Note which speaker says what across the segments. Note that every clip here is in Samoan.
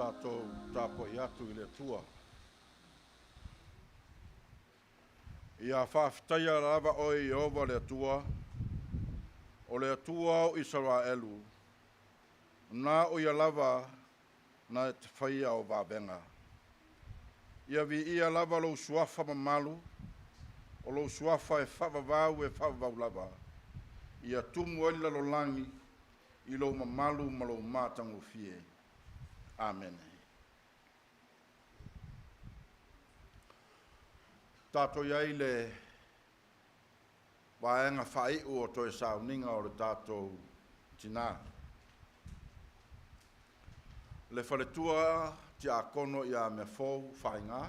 Speaker 1: Tatou tapuai atu i le Atua. Ia faafetaia lava oe Ieova le Atua, o le Atua o Isaraelu, na o ia lava na te faia o vavega. Ia viia lava lou suafa mamalu, o lou suafa e faavavau e faavavau lava, ia tumu ai le lalolagi i lou mamalu ma lou matagofie. Amene. Tatou i ai i le vaega faaiu o toe sauniga o le tatou tinā. Le faletua tiakono ia Meafou Faiga,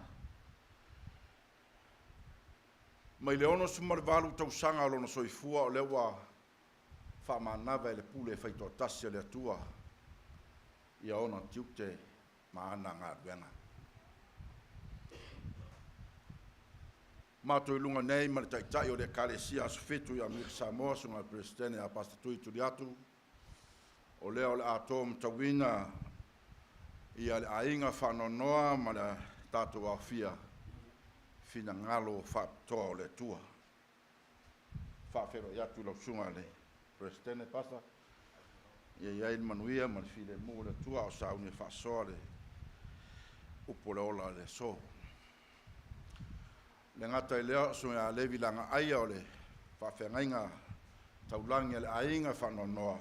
Speaker 1: mai le 68 tausaga o lona soifua o lea ua faamanava e le pule faitoatasi a le Atua ia ona tiute ma ana galuega. Matou i luga nei ma le Taitai o le Ekalesia Aso Fitu i Amerika Samoa, Susuga i le Peresetene ia Pastor Tui Tuliatu, o lea o le a taumatauina ia le aiga faanoanoa ma le tatou aofia finagalo faapitoa o le Atua. Faafeiloai atu i lau Susuga i le Peresetene Pasa, ia i ai le manuia ma le filemu o le Atua a o sauni e faasoa le upu o le ola i le aso. E le gata i lea o le Susuga ia Levi Lagaaia o le faafeagaiga taulagi a le Aiga Faanoanoa,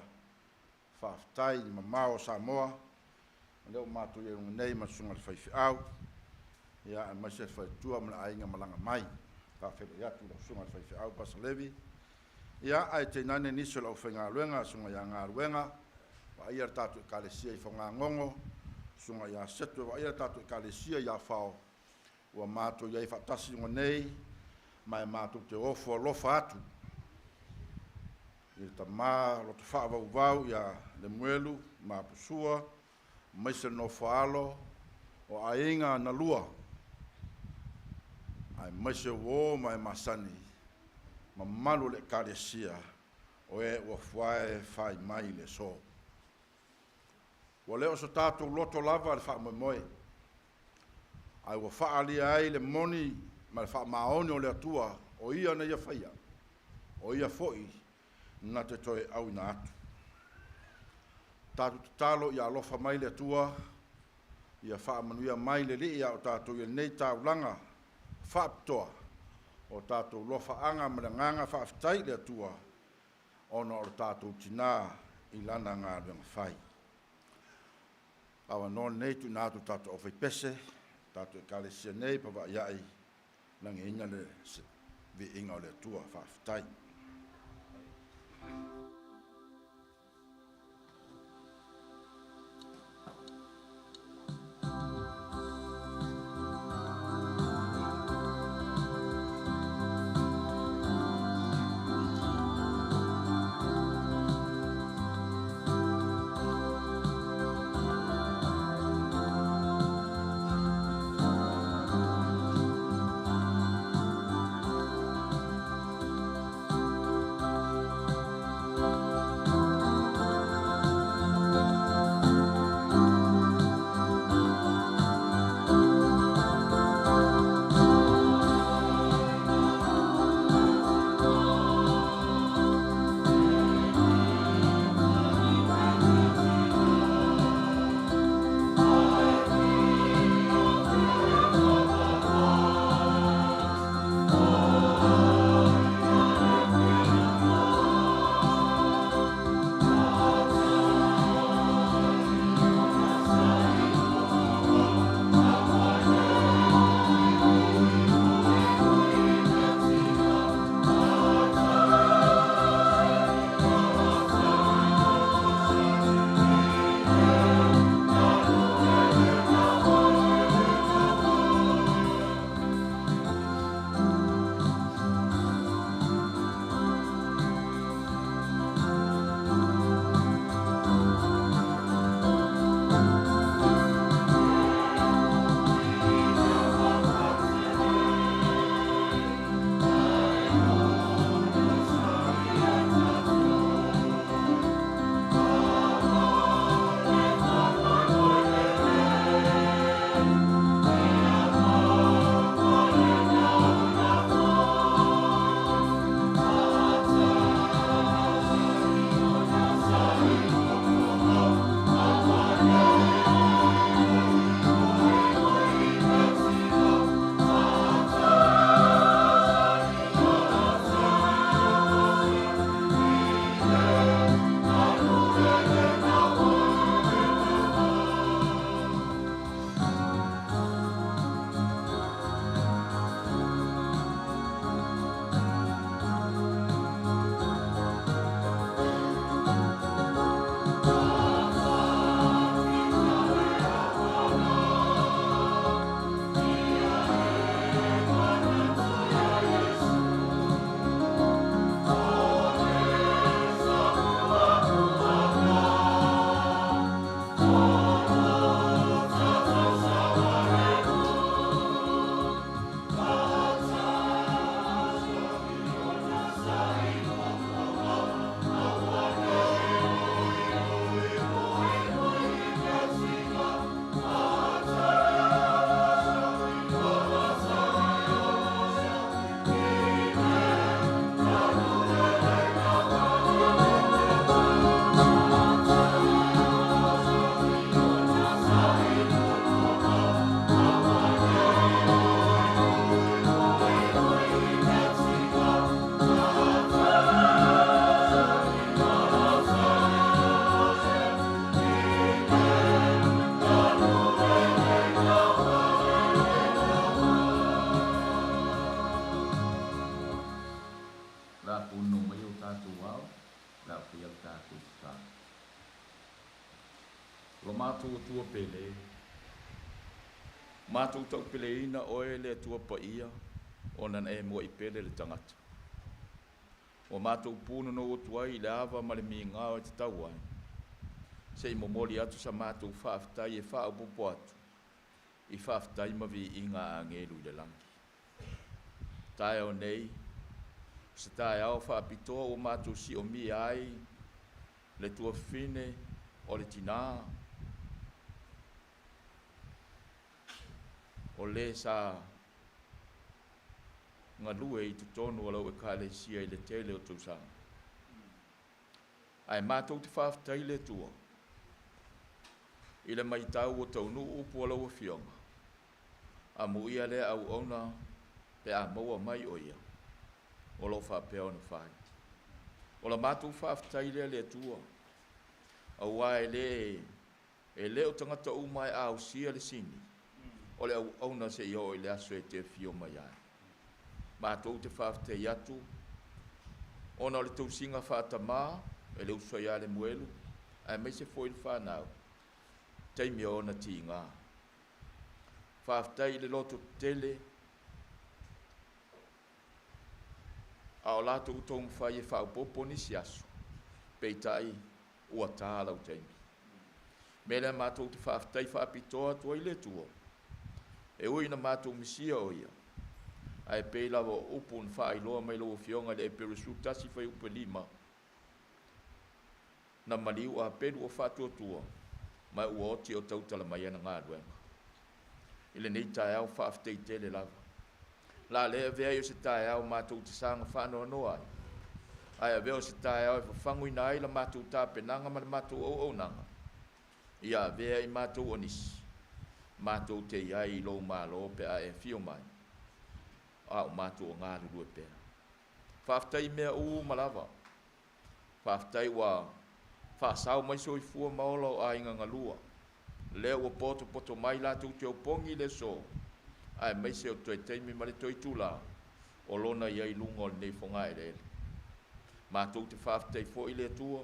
Speaker 1: faafetai i le mamao o Samoa, o lea ua matou i ai i luga nei ma le susuga i le faifeau, aemaise le faletua ma le aiga malaga mai. E faafeiloai atu i lau susuga i le faifeau Pastor Levi, ae tainane nisi o le aufaigaluega, susuga ia Galuega e vaaia le tatou Ekalesia i Fogagogo, susuga ia Seto e vaaia le tatou Ekalesia i Afao, ua matou i ai faatasi i luga nei, ma e matou te ofo alofa atu i le tama loto faavauvau ia Lemuelu Mapusua, aemaise le nofo a alo o aiga na lua, aemaise o uo ma e masani, mamalu o le Ekalesia o e ua fuae fai mai i le aso. Ua le o so tatou loto lava le faamoemoe, ae ua faaalia ai le moni ma le faamaoni o le Atua, o Ia na Ia faia, o Ia foi na te toe auina atu. Tatou tatalo ia alofa mai le Atua, ia faamanuia mai le Alii a o tatou i ai nei taulaga faapitoa, o tatou lofaaga ma le agaga faafetai i le Atua ona o le tatou tinā i lana galuega fai. Avanoa lenei tuuina atu i tatou aufaipese, tatou Ekalesia nei, Pavaai lagiina le viiga o le Atua. Faafetai.
Speaker 2: matou Atua pele, matou taupeleina oe le Atua paia, ona na e muai pele le tagata. Ua matou punonou atu ai i le ava ma le migao e tatau ai, se i momoli atu sa matou faafetai e faaopoopo atu i faafetai ma viiga a agelu i le lagi. Taeao nei, o se taeao faapitoa ua matou siomia ai le tuafafine o le tinā o le sa galue i totonu o lau Ekalesia i le tele o tausaga. Ae matou te faafetai i le Atua i le matau ua taunuu upu a lau Afioga, amuia lea auauna pe a maua mai o ia, o lo o faapea ona fai. O la matou faafetai lea le Atua, aua e le o tagata uma e ausia le sini, o le auauna seia oo i le aso e te afio mai ai. Matou te faafetai atu, ona o le tausiga faatamā e le uso ia Lemuelu, aemaise foi le fanau, taimi o ona tiga. Faafetai i le loto tele, a o latou taumafai e faaopoopo nisi aso, peitai ua tā lau taimi. Mea lea matou te faafetai faapitoa atu ai le Atua, e ui ina matou misia o ia, ae pei lava o upu na faailoa mai lau Afioga i le Eperu 11 fuaiupu 5, na maliu Apelu o faatuatua, ma ua oti o tautala mai ana galuega. I lenei taeao faafetai tele lava. La le avea ai o se taeao matou te saga faanoanoa ai, ae avea o se taeao e fafaguina ai la matou tapenaga ma le matou auaunaga, ia avea i matou o nisi, matou te iai i lou malo pe a e afio mai, a o matou o galulue pea. Faafetai mea uma lava. Faafetai ua faasao mai soifua ma ola o aiga galua. Lea ua potopoto mai latou te opogi le aso, aemaise o toe taimi ma le toe itulā o lona i ai luga o lenei fogaeleele. Matou te faafetai foi le Atua,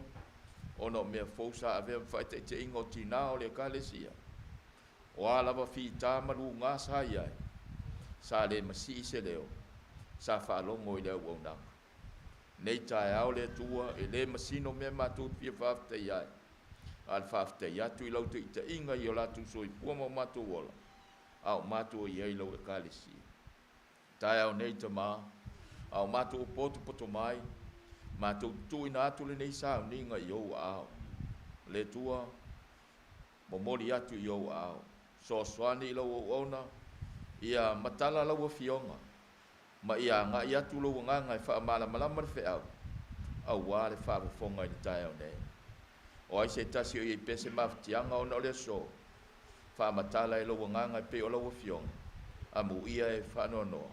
Speaker 2: ona o mea fou sa avea ma faataitaiga o tinā o le Ekalesia. O a lava fita ma lugā sa i ai, sa le masii se leo, sa faalogo i le auaunaga. Nei taeao le Atua e le masino mea matou te fia faafetai ai, a le faafetai atu i lau taitaiga i o latou soifua ma o matou ola, a o matou i ai lau Ekalesia. Taeao nei tamā, a o matou potopoto mai, matou tuuina atu lenei sauniga i ou aao. Le Atua, momoli atu i ou aao. Soasoani i lau auauna, ia matala lau afioga, ma ia agai atu lou agaga e faamalamalama le feau, aua le faafofoga i le taeao nei. O ai se tasi o iai pea se mafatiaga ona o le aso, faamatala e lou agaga e pei o lau afioga, amuia e faanoanoa,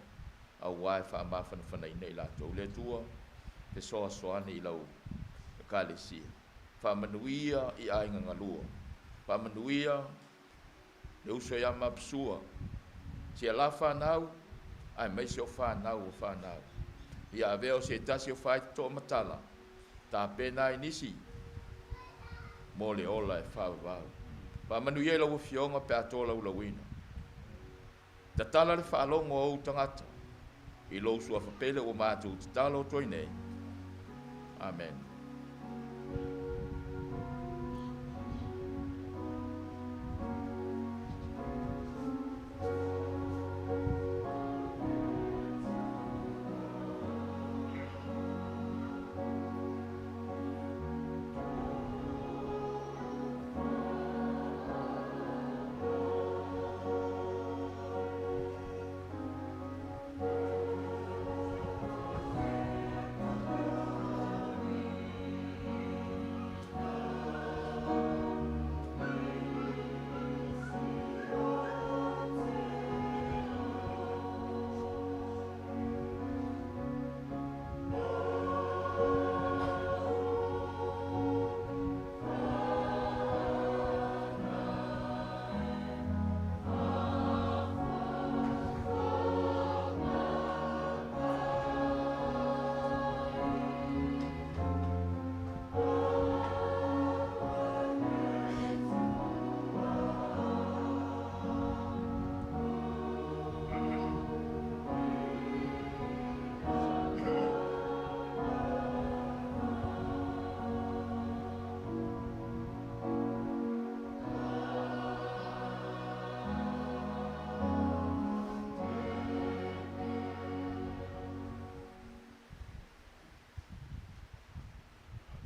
Speaker 2: aua e faamafanafanaina i latou. Le Atua, fesoasoani i lau Ekalesia. Faamanuia i aiga galua. Faamanuia le uso ia Mapusua. Si ala whanau, aemaise o whanau o whanau. Ia avea o se tasi o whaitotoa matala, tapena ai nisi mo le ola e faavavau. Faamanuia i lau afioga pe a tolaulauina. Tatala le faalogo a ou tagata i lou suafa pele ua matou tatalo atu ai nei. Amen.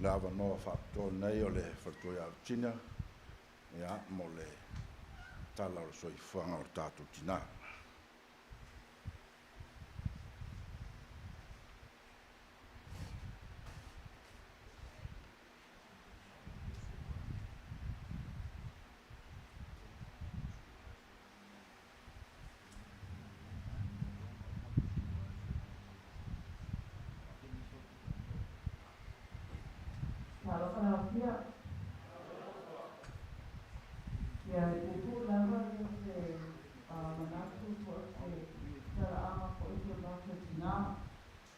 Speaker 1: le avanoa faapitoa lenei o le faletua ia Virginia, ia, mo le tala o le soifuaga o le tatou tinā.
Speaker 3: Talofa laofia. Ia e puupuu lava se manatu po o se talaaga foi i si o matou tinā.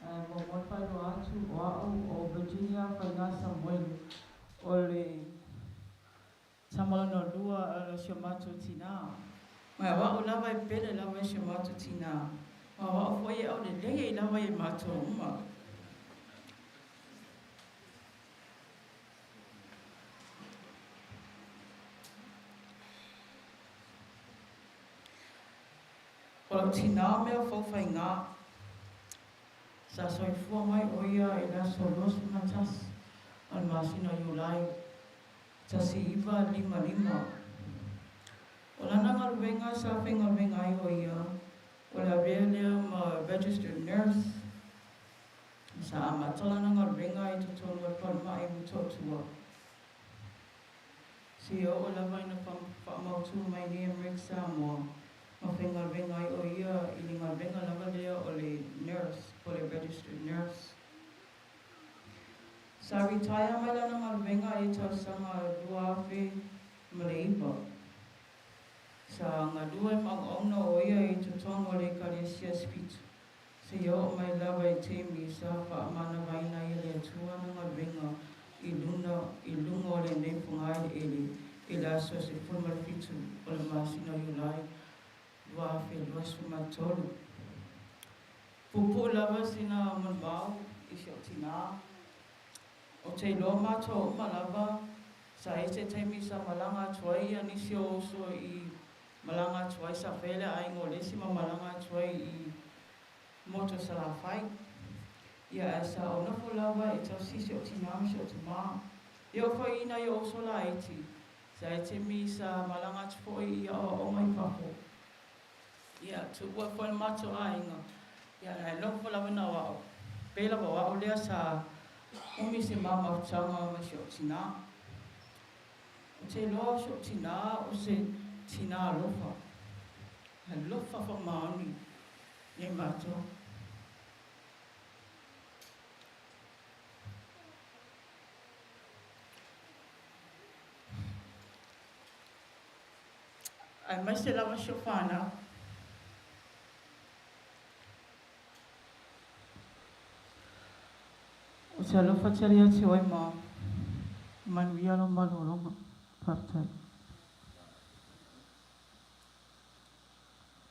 Speaker 3: Ae muamua ona faailoa atu o au o Virginia Faiga Samuelu o le tama lona lua o si o matou tinā. Ma o au lava e pele lava i si o matou tinā. Ma o au foi e aulelei ai lava ia i matou uma. O lau tinā mea faufaiga, sa soifua mai ʻo ia i le aso 21 o le masina o Iulai 1955. O lana galuega sa faigaluega ai ʻo ia, o le avea lea ma registered nurse. Sa amata lana galuega i totonu o le falemai i Motootua. Seia oo lava ina faamautu mai nei Amerika Samoa, ma faigaluega ai ʻo ia i le galuega lava lea o le nurse po o le registered nurse. Sa retire mai lana galuega i le tausaga 2009. Sa galue ma auauna ʻo ia i totonu o le Ekalesia Sipitu, seia oo mai lava i taimi sa faamanavaina ai e le Atua ana galuega i luna i luga o lenei fogaeleele i le aso 17 o le masina o Iulai 2023. Puupuu lava sina manumao i si ou tinā. Ou te iloa matou uma lava sa i ai se taimi sa malaga atu ai ia nisi o uso i malaga atu ai sa faia le aiga o le isi ma malaga atu ai i Motu Salafai. Ia ae sa ou nofo lava e tausi si ou tinā ma si ou tamā. E oo foi i nai ou uso laiti, sa i ai taimi sa malaga atu foi i aoaoga i fafo. Ia, tuua foi le matou aiga, ia ae nofo lava na o au. Pei lava o au lea sa umi se ma mafutaga ma si ou tinā. Ou te iloa o si ou tinā o se tinā alofa. Alofa faamaoni ia i matou. Aemaise lava si ou fanau. Ou te alofa tele ia te oe ma manuia lou malologa. Faafetai.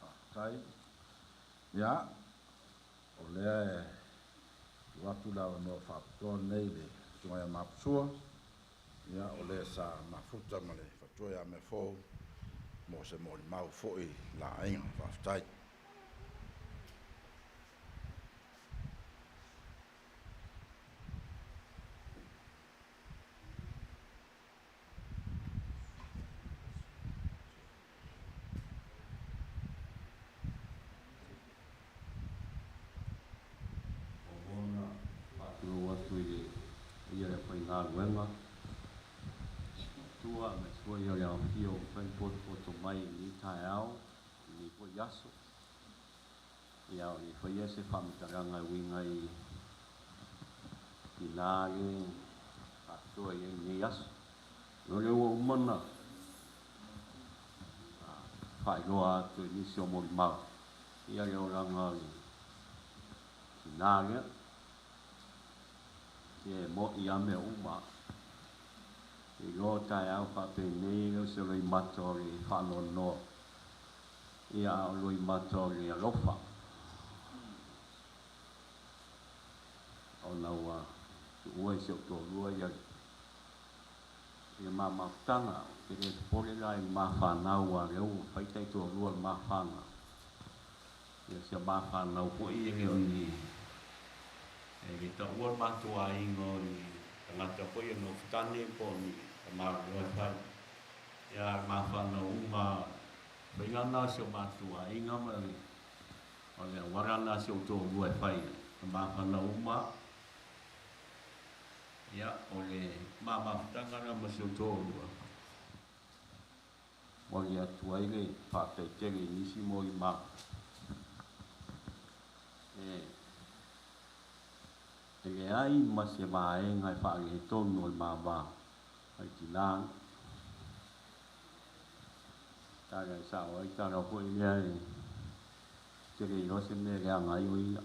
Speaker 1: Faafetai. Ia, o lea e tuu atu le avanoa faapitoa lenei i le Susuga ia Mapusua, ia, o le sa mafuta ma le faletua ia Meafou mo se molimau foi i la aiga. Faafetai.
Speaker 4: Muamua ona faatulou atu i le paia o le aufaigaluega, matua aemaise foi o le aofia ua mafai ona potopoto mai i lenei taeao, i lenei foi aso. Ia a o le i faia se faamatalaga e uiga i tina le faapitoa i ai lenei aso. O lea ua uma ona faailoa atu e nisi o molimau ia le olaga o le tina lea. Ia e mo'i lava mea uma. E iloa o taeao faapenei e le o se loimata o le faanoanoa, ia a o loimata o le alofa. Ona ua tuua i si ou toalua ia le ma mafutaga. Ou te le popole la i le ma fanau aua o lea ua fai taitoalua i le ma fanau. Ia si a ma fanau foi e le o ni, e le taua le matou aiga o ni Tagata foi e nofotane po o ni tamāloa e fai. Ia a mafanau uma faiga lena o si o matou aiga ma le o le auala lena a si ou toalua e fai ai ma mafanau uma. Ia o le ma mafutaga lena ma si ou toalua momoli atu ai le faafetai tele i nisi molimau e E leai ma se vaega e faaletonu o le mava a le tinā. Tala e sao ai tala foi lea e te le iloa se mea e leaga ai o ia.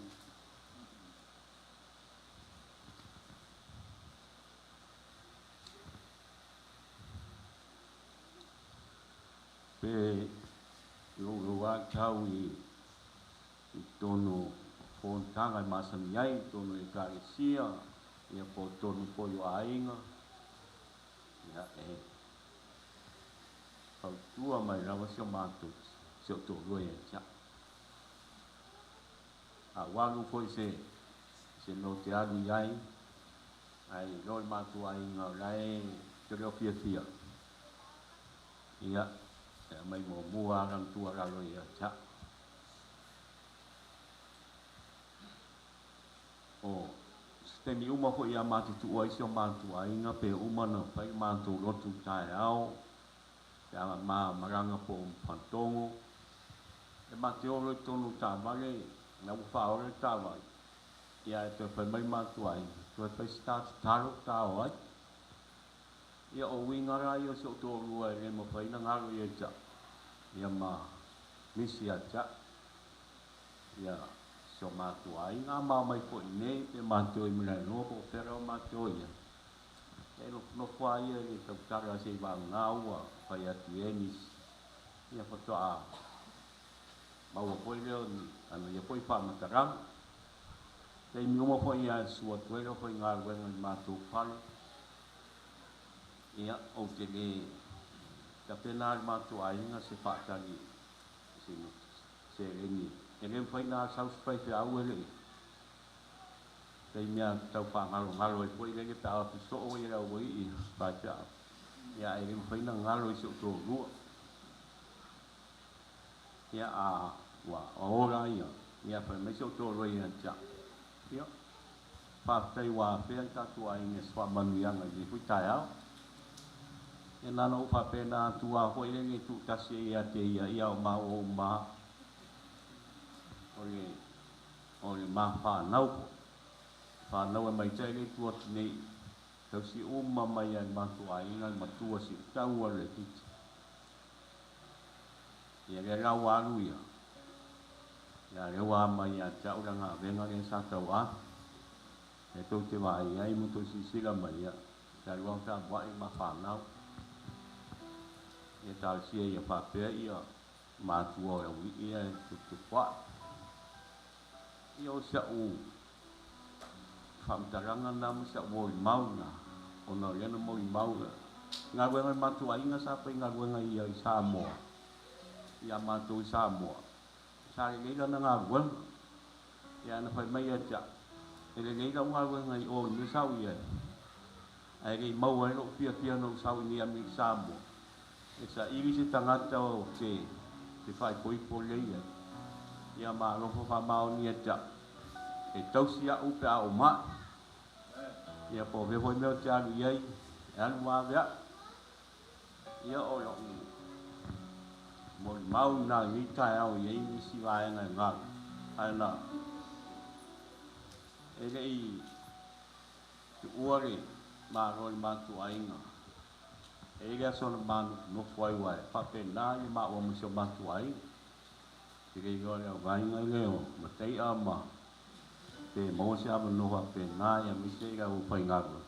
Speaker 4: Pe lou lava tau i totonu o fonotaga e masani ai i totonu o Ekalesia, ia po o totonu foi o aiga, ia e fautua mai lava si o matou, si ou toalua ia te au. A ua alu foi se se mea ou te alu i ai, ae iloa le matou aiga o la e te le o fiafia, ia, e aumai muamua lava lana tuualalo ia te au. O se taimi uma foi ia matou tuua ai si o matou aiga pe uma ona fai le matou lotu i le taeao, pe a ma malaga po o Fagatogo, e ma te olo i totonu o taavale, la ua faaola le taavale, ia ae toe fai mai le matou aiga, toe fai se ta tatalo ta o ai. Ia o uiga la ia o si ou toalua e le mafai ona galo ia te au, ia ma misi ia te au, ia si o matou aiga, a ma omai foi i inei pe matou o i Malaeloa po o fea lava matou o i ai, e nofonofo lava ia e le tautala seivagana ua fai atu i ai nisi, ia faatoa maua foi lea o ni ana ia foi faamatalaga. Taimi uma foi ia susu atu ai lau faigaluega i le matou fale, ia, ou te le tapena lava i le matou aiga se faatali se seleni. E le mafai ona sau se faifeau e le i taimi lava tau faagalogalo ai foi lele pe a o atu soo le aualii i faifeau, ia ae le mafai ona galo i si ou toalua. Ia a ua ola ia, ia fai mai si ou toalua ia te au, ia, faafetai ua afea le tatou aiga i se faamanuiaga i lenei foi taeao. Ia na ona ou faapena atu lava foi lele e tuutasi ai ia te ia, ia o maua uma lava o le, o le ma fanau foi. Fanau e maitai lea i tua atu nei, tausi uma mai lava e le matou aiga le matua siutau a le Lepiti. Ia lea la ua alu ia, ia lea ua ama ia te au lana avega lea sa tauave. Lea tou te vaai ai ma tou silasila mai, ia, te alu lava fealuai ma fanau. Ia talosia ia faapea ia matua o le aualii ia e tuputupua'i. Ia o si a'u faamatalaga lena ma si a'u molimau lena, ona o lea na molimau le galuega a le matou aiga sa faigaluega ai ia i Samoa, ia matou i Samoa, sa lelei lana galuega. Ia na fai mai ia te a'u, e lelei lau galuega i o i le mea sa ou i ai, ae le i maua ai lo'u fiafia na ou sau i nei i Samoa, e saili se tagata o te te faaipoipo lelei ai. Ia ma alofa faamaoni ia te a'u, e tausi a'u pe a ou ma'i. Ia po o fea foi mea ou te alu i ai, e alu ma ave a'u. Ia o lo'u molimau lena i lenei taeao e i ai nisi vaega e galo, ae na e le i tuua le Malo i le matou aiga. E i ai le aso na ma nofonofo ai aua e faapena le maua ma si o matou aiga. Ou te le iloa le auvaega lea o Mataia ma pe maua se avanoa faapena aemaise le aufaigaluega.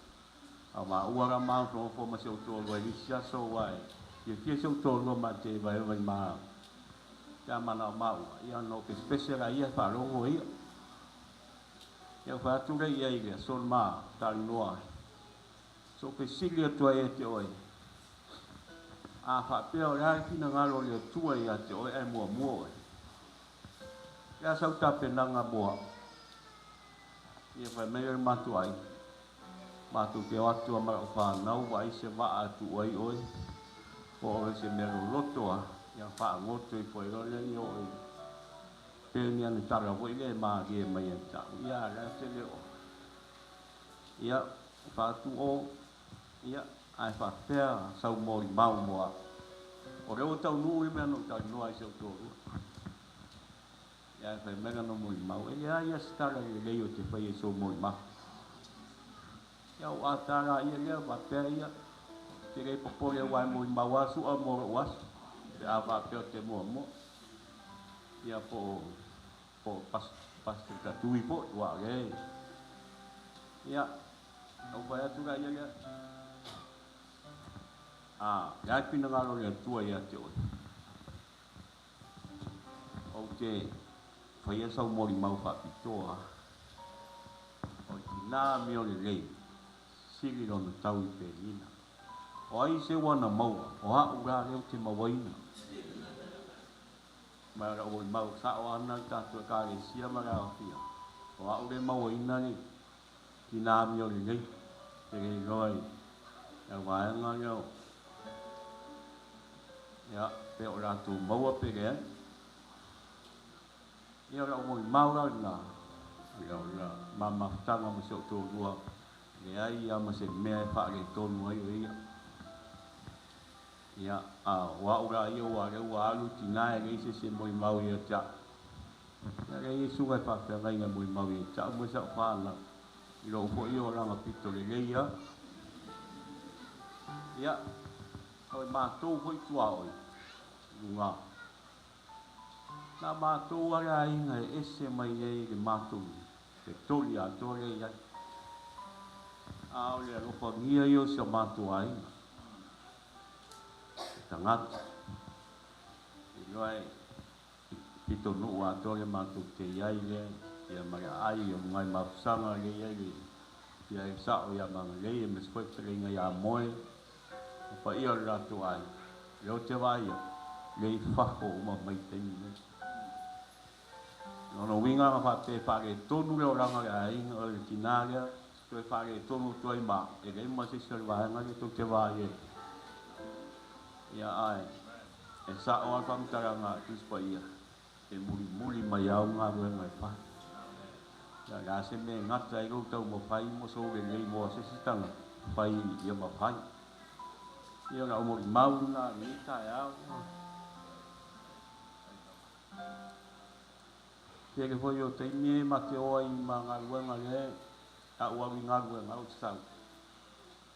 Speaker 4: A o maua la ma nofonofo ma si ou toalua i le isi aso aua e fiafia si ou toalua ma te vaevae i ma pe a manao maua, ia ona ou pesepese laia e faalogo ia. Ia ou fai atu lea i ai i le aso na ma talanoa ai. So fesili atu ai ia te oe, a faapea o le a le finagalo o le Atua ia te oe ae muamua oe, o le a sau tapenaga mo au? Ia fai mai le matou aiga. Matou te o atu a ma lau fanau vaai se vaa e tuu ai oe, po o se mea loloto a, ia faagoto ifo ai loa lea ia oo i pe ni ana tala foi lea e malie mai ia te au, ia a o lea ou te le o, ia, faatu o, ia, ae faapefea sau molimau mo au. O lea ua taunuu le mea na ou talanoa ai i si ou toalua. Ia ae fai mai lana molimau, e leai lava se tala lelei ou te faia i sou molimau. Ia ou ata laia lea faapea ia, ou te le popole aua e molimau lava Su'a mo lou aso, pe a faapea ou te muamua. Ia po o, po o Pastor Tatui foi, aua o lea e, ia, ou fai atu laia lea, a, o le a le finagalo o le Atua ia te oe? Ou te faia sau molimau faapitoa, o le tina amio lelei, sili lona tau i Penina. O ai se ua na maua, o a'u la lea ou te mauaina. Ma o lau molimau sa'o ana le tatou Ekalesia ma le aofia, o a'u lea e mauaina le tina amio lelei, ou te le iloa i le vaega lea o Ia, pe o latou maua pe leai. Ia, o lau molimau la lena, ia, o le ma mafutaga ma si ou toalua, leai lava ma se mea e faaletonu ai o ia. Ia, a o au la ia ua lea ua alu tina e leai se isi e molimau ia te au. Ia, leai e susuga e faafeagaiga e molimau ia te au ma si au fanau i lou foi olaga pito lelei lava. Ia, O e matou foi tuaoi i luga. Na matou a le aiga e ese mai ai le matou fetoli atoa lea i ai. A o le alofagia ia o si o matou aiga, e tagata. Iloa e pitonuu atoa le matou te i ai lea, ia ma le aai o luga i mafusaga lea i ai le fia e sao ia Magalei aemaise foi fetalaiga ia Moe. O paia o le latou aiga, lea ou te vaai atu, lea i fafo uma mai i taimi nei. O lona uiga ana faapea e faaletonu le olaga o le aiga, o le tina lea, toe faaletonu atu ai ma au, e leai ma se isi o le vaega lea tou te vaai ai. Ia, ae e sao lava le faamatalaga a Tusi Paia, e mulimuli mai au galuega e fai. Ia, o le a se mea e gata ai lou taumafai mo sou lelei mo se isi tagata, fai ia mafai. Ia, o lau molimau lena i lenei taeao. Tele foi o taimi e ma te o ai ma galuega lea a ou alu i galuega ou te sau.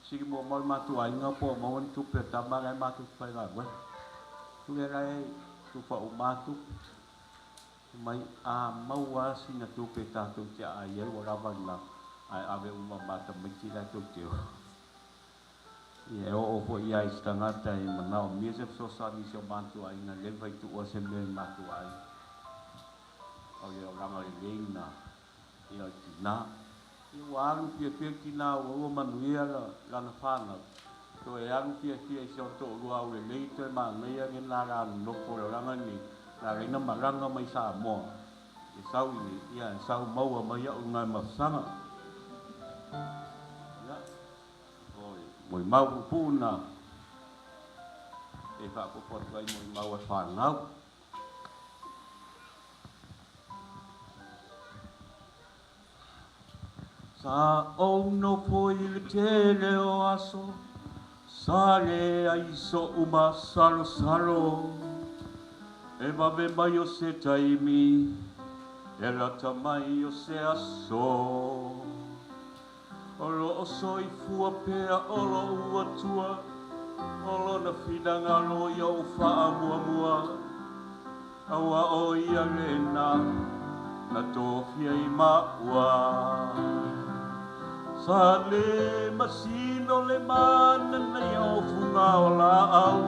Speaker 4: Sili muamua le matou aiga po o maua ni tupe a tama la e matou te faigaluega. Tule la e tufa uma lava tupe. Fai mai, a maua lava sina tupe tatou te aai ai ua lava lena, ae ave uma ma tamaiti la e tou te o. Ia e oo foi lava i se tagata e manaomia se fesoasoani i si o matou aiga, leva i tuua se mea i le matou aiga. O le olaga lelei lena ia o le tina. Ia ua alu fiafia le tina ua ua manuia lana fanau, toe alu fiafia i si ona toalua aulelei toe manaia lena la nonofo o le olaga lenei, na ala ai ona malaga mai Samoa e sau i inei, ia e sau maua mai au i Gagaemafesaga. Ia, o le molimau puupuu lena e faaopoopo atu ai molimau a fanau. Sa ou nofo i le tele o aso, Sa leai so'u masalosalo, E vave mai o se taimi, E lata mai o se aso. O loo soifua pea o lo'u Atua, O lona finagalo ia ou faamuamua. Aua o ia lena na tofia i maua. Sa le masino le mananaia o fuga o laau.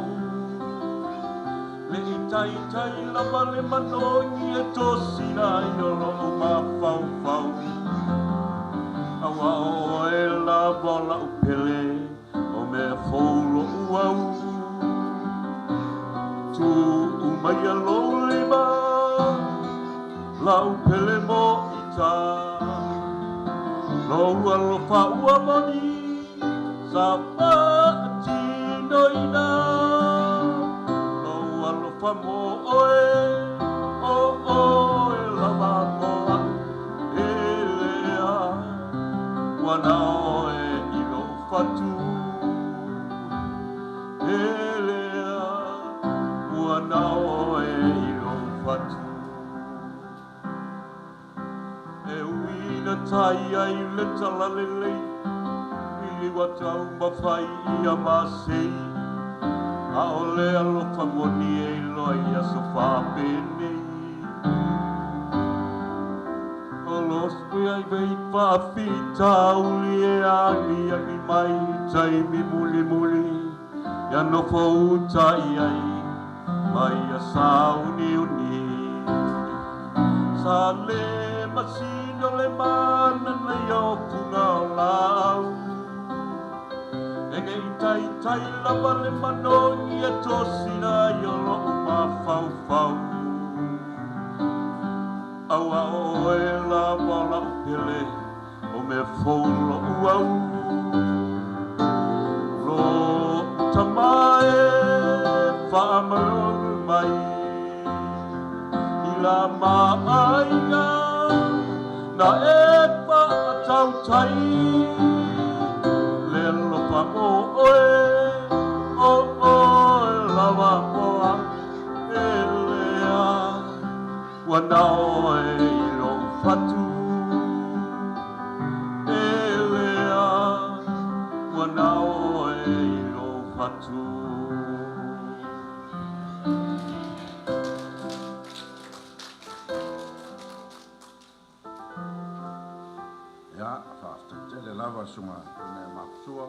Speaker 4: Le i taitai lava le manogi e tosina ai o lou mafaufau. Aua o oe lava o lau pele, O mea fou lo'u au. Tuu maia lou lima, Lau pele mo ita. Lou alofa ua moni.
Speaker 5: Sa faatinoina lou alofa mo oe, o oe lava mo a'u e lea, ua na oe i lou fatu. E lea, ua na oe i lou fatu. E ui na tai ai le talalelei, i ua taumafai ia masei, a o le alofa moni e iloa i aso faapenei. O lo ai vei faafitauli e aliali mai taimi mulimuli, ia nofo uta i ai mai ia sauniuni. Sa le masino le mana na i o puga o lau, e nei taitai lava le manogi e tosina i o lou mafaufau. Aua o oe lava o lau pele, o mea fou lou au. Lo tama e faamalu mai, i la maaiga na e faatautai. Le alofa mo oe, o oe lava mo a'u e lea, ua na oe i lou fatu. E lea, ua na oe i lou fatu.
Speaker 1: Ia, faafetai tele lava le susuga i le Mapusua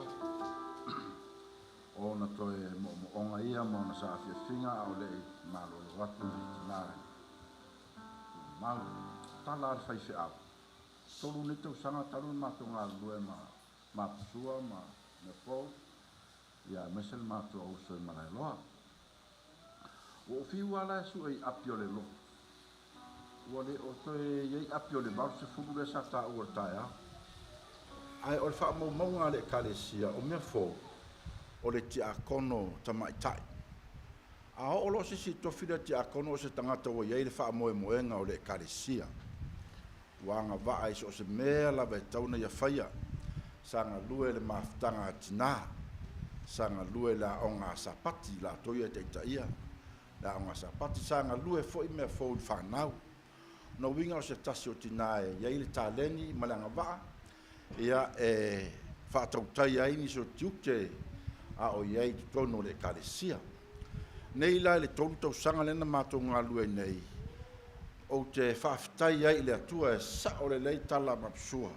Speaker 1: o ona toe moomooga ia ma ona saafiafiga a o lei malolo atu le tinā tumau. Tala a le faifeau, 3 nei tausaga talu ona matou galulue ma Mapusua ma Meafou, ia aemaise le matou auuso i Malaeloa. Ua ou fiu lava la e sue i api o le lotu. Ua le o toe i ai api o le 80 lea sa taua i le taeao. Ae o le faamaumauga a le Ekalesia, o mea fou, o le tiakono tamaitai. A oo loa se isi i tofi lea tiakono o se tagata ua i ai le faamoemoega o le Ekalesia, ua agavaa i so o se mea lava e tatau ona ia faia, sa galue i le mafutaga a tinā, sa galue i le aoga a Sapati, latou ia e taitaia le aoga a Sapati, sa galue foi mea fou i le fanau. O lona uiga o se tasi o tinā e i ai le taleni ma le agavaa, ia e faatautaia ai nisi o tiute a o i ai i totonu o le Ekalesia. Nei la i le 3 tausaga lea na matou galulue ai nei, ou te faafetai ai i le Atua e sao lelei tala a Mapusua.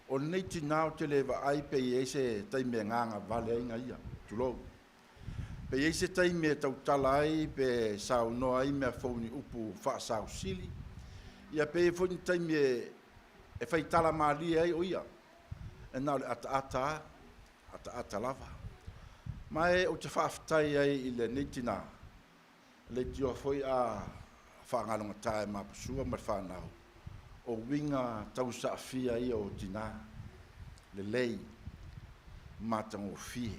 Speaker 1: O lenei tinā ou te le vaai pe i ai se taimi e gagavale ai gaia, tulou. Pe i ai se taimi e tautala ai pe saunoa ai mea fou ni upu faasausili, ia pe i ai foi ni taimi e faitala malie ai o ia, e na o le ataata a, ataata lava. Ma e ou te faafetai ai i lenei tinā, leitioa foi a faagalogata e Mapusua ma le fanau, o uiga tausaafia ia o tinā, lelei, matagofie.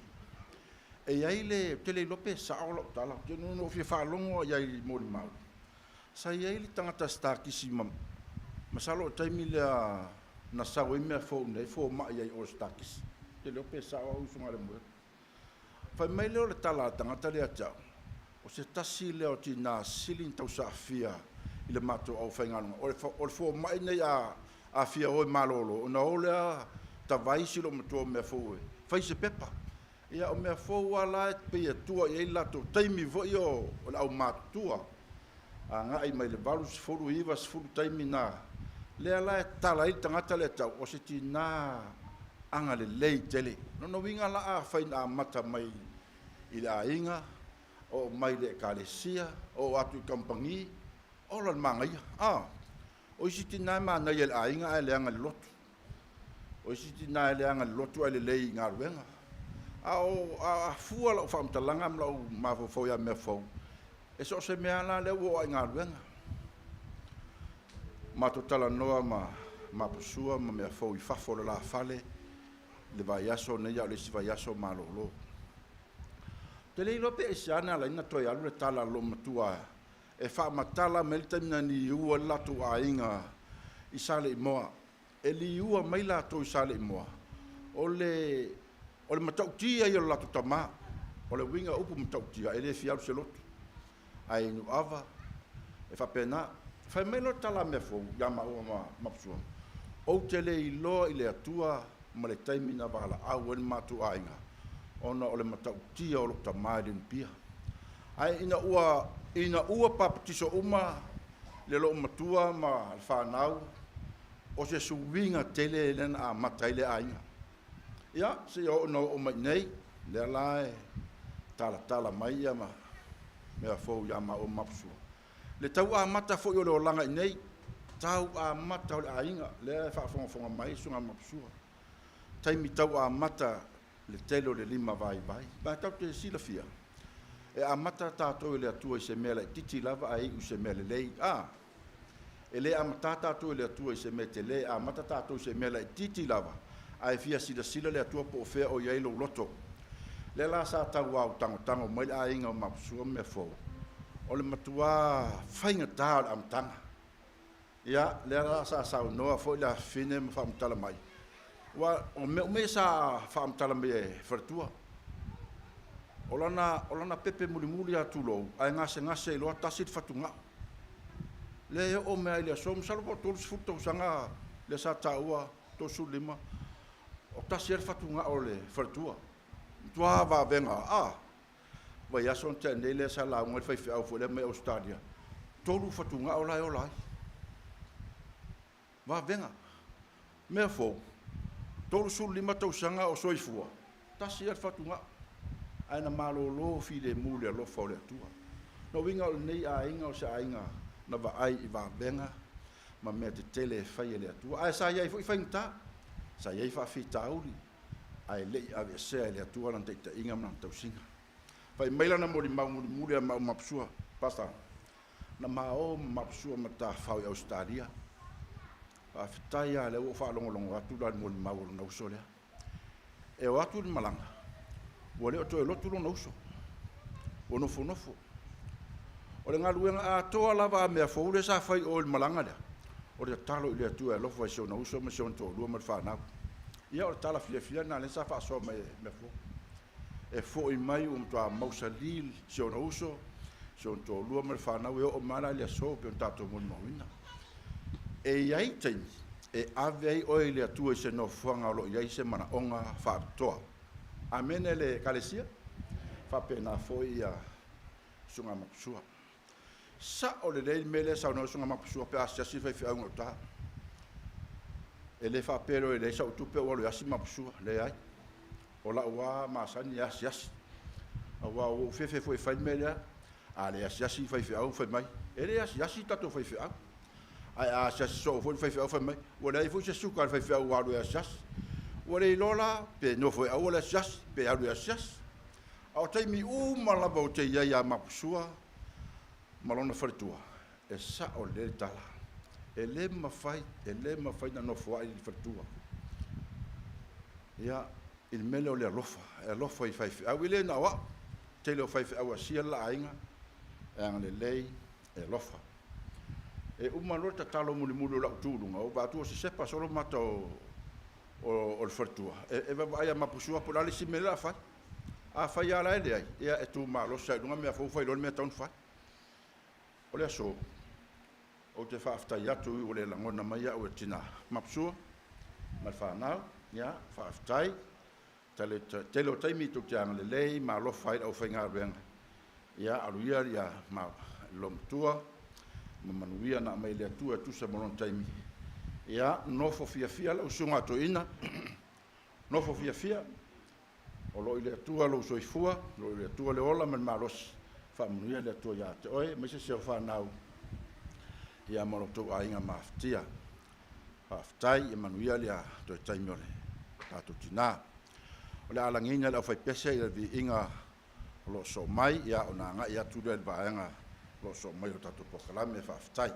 Speaker 1: E i ai le, ou te le iloa pe sao lau tala, ou te na ou fia faalogo i ai i molimau, sa i ai le tagata sitakisi ma, masalo o le taimi lea na sau ai mea fou nei, fomai ai o sitakisi. Ou te le iloa pe sao au usoga a Lemuele. Fai mai lea o le tala a le tagata lea ia te au, o se tasi lea o tinā sili ona tausaafia i le matou aufaigaluega. O le fomai nei a fia o e malolo, ona o lea tavai si loomatua o mea fou e fai se pepa. Ia o mea fou lava la e pei e tua i ai le latou taimi foi o le aumatutua, agai mai le 80, 90 taimi na, lea la e tala ai le tagata lea tau, o se tinā agalelei tele. Lona uiga la afai na amata mai i le aiga, oo mai i le ekalesia, oo atu i kamupani, ola le manaia. O isi tinā e manaia i le aiga ae leaga i le lotu. O isi tinā e leaga i le lotu ae lelei i galuega. A o a fua lau faamatalaga ma lau mafaufau ia mea fou, e so o se mea lava la lea ua oo lava i galuega. Matou talanoa ma Mapusua ma mea fou i fafo o le lafale. le vaiaso nei a o le isi vaiaso malolo. Ou te le iloa pe aisea na ala ai ona toe alu le tala a le loomatua e faamatala mai le taimi na liua ai le latou aiga i Saleimoa. E liua mai latou i Saleimoa, o le o le matautia ia o le latou tama. O le uiga o upu matautia, e le fia alu i se lotu, ae inu ava, e faapena. Fai mai loa le tala a Meafou ia maua ma Maposua, Ou te le iloa i le Atua ma le taimi na valaau ai le matou aiga, ona o le matautia o lou tama i le iunupia. Ae ina ua ina ua papatiso uma le loomatua ma le fanau, o se suiga tele lea na amata ai le aiga. Ia, seia oo ina oo mai i nei, lea la e talatala mai ia ma mea fou ia maua ma Maposua. Le tau amata foi o le olaga i nei, tau amata o le aiga, lea e faafogafoga mai susuga Maposua. Taimi tau amata le tele o le lima vaivai. Ma tatou te silafia, e amata tatou e le Atua i se mea laitiiti lava ae iu i se mea lelei. A, e le amata tatou e le Atua i se mea tele, e amata tatou i se mea laitiiti lava, ae fia silasila le Atua po o fea o i ai lou loto. Lea la sa tauau tagotago mai le aiga o Mapusua ma Meafou, o le matuā faigata o le amataga. Ia, lea la sa saunoa foi le afafine ma faamatala mai, aua o mea uma ia sa faamatala mai e faletua. O lana, o lana pepe mulimuli lava tulou, ae gasegase ai loa tasi le fatugao. Lea e oo mai lava i le aso, masalo po o 30 tausaga lea sa taua, 35, o tasi lava le fatugao o le faletua. Matua vavega, a! Vaiaso na tea nei lea sa lauga ai le faifeau foi lea mai Ausetalia, 3 fatugao la e ola ai. Vavega. Mea fou, 35 tausaga o soifua, tasi lava le fatugao, ae na malolo filemu i le alofa o le Atua. Lona uiga o lenei aiga o se aiga na vaai i vavega ma mea tetele e fai e le Atua. Ae sa i ai foi faigata, sa i ai faafitauli, ae le i aveesea e le Atua Lana taitaiga ma Lana tausiga. Fai mai lana molimau mulimuli a Maumapusua, Pastor, na ma o ma Mapusua ma Tafao i Ausetalia. Faafetai lava lea ua ou faalogologo atu la i le molimau a lona uso lea. E o atu i le malaga, ua le o toe lotu lona uso, ua nofonofo. O le galuega atoa lava a Meafou lea sa fai i o i le malaga lea, o le tatalo i le Atua e alofa i si ona uso ma si ona toalua ma le fanau. Ia o le tala fiafia lena lea sa faasoa mai e Meafou. E foi mai ua matua mausali si ona uso, si ona toalua ma le fanau e oo mai la i le aso pei ona tatou molimauina. E i ai taimi e ave ai oe i le Atua i se nofoaga o lo o i ai se manaoga faapitoa. Amene le Ekalesia? Faapena foi ia Susuga Mapusua. Sao lelei le mea lea e saunoa ai Susuga Mapusua pe a asiasi le faifeau i gauta. E le faapea loa e leai sau tupe ou alu e asi Mapusua. Leai. O lau lava masani e asiasi. Aua ua ou fefe foi e fai le mea lea. A le asiasi le faifeau fai mai, e le asiasi le tatou faifeau. Ae a asiasi soo foi le faifeau fai mai, ua leai foi se suka a le faifeau ua alu e asiasi. Ua le iloa la pe nofo e aua le asiasi, pe alu e asiasi. A o taimi uma lava ou te i ai ia Mapusua ma lona faletua, e sao lelei le tala. E le mafai, e le mafai ona nofoai le faletua. Ia, i le mea lea o le alofa, e alofa i faifeau. E le na o au, tele o faifeau asia le la aiga, e agalelei, e alofa. E uma loa le tatalo mulimuli o lau tu i luga, ou vaai atu ua sesepa solo mata o, o, o le faletua. E, e vaavaai ia Mapusua po o le a le isi mea lea o le a fai. Afai lava la e leai, ia e tu malosi lava i luga mea fou fai loa le mea e tatau ona fai. O le aso, ou te faafetai atu ua le lagona mai au e le tina Mapusua ma le fanau, ia, faafetai. Tele, tele o taimi tou te agalelei ma alofa ai i le aufaigaluega. Ia, alu ia ia ma le loomatua ma manuia na aumai e le Atua e tusa ma lona taimi. Ia, nofo fiafia lau susuga a toeaina, nofo fiafia. O lo o i le Atua lou soifua, o lo o i le Atua le ola ma le malosi. Faamanuia le Atua ia te oe, aemaise si au fanau, ia ma lo outou aiga mafatia. Faafetai, ia manuia le toe taimi o le tatou tina. O le a lagiina e le aufaipese le viiga o lo o sosoo mai, ia ona agai atu lea i le vaega o lo o sosoo mai o le tatou polokalame. Faafetai.